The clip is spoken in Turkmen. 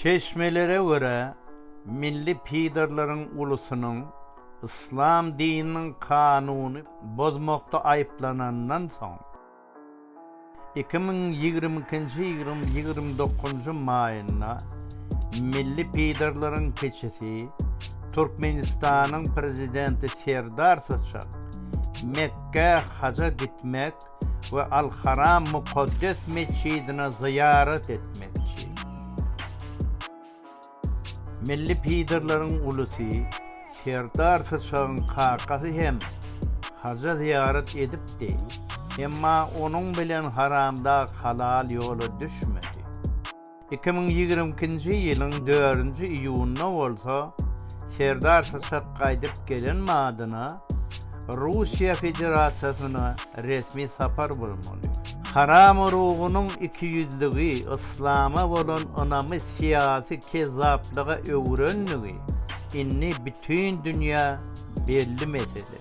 Çeşmelere görä, milli pidorlaryň ulusynyň yslam dininiň kanuny bozmakda aýyplanandan soň, 2022-nji ýylyň 29-njy maýynda milli pidorlaryň kiçisi, Türkmenistanyň Prezidenti Serdar Syçak Mekgä haja gitmek we Al-Haram mukaddes metjidine zyýarat etmekçi. Milli pidorlaryň ulusy Serdar Syçagyň kakasy hem haja zyýarat edipdi, emma onuň bilen haramdag halal ýola düşmedi. 2022-nji ýylyň dördünji iýunynda bolsa Serdar Syçak gaýdyp gelen badyna Russiýa Federasiýasyna resmi sapar bolmaly. Haram urugynyň ikiýüzlügi, yslama bolan ynamy syýasy kezzaplyga öwrenligi indi bütin dünýä belli mesele.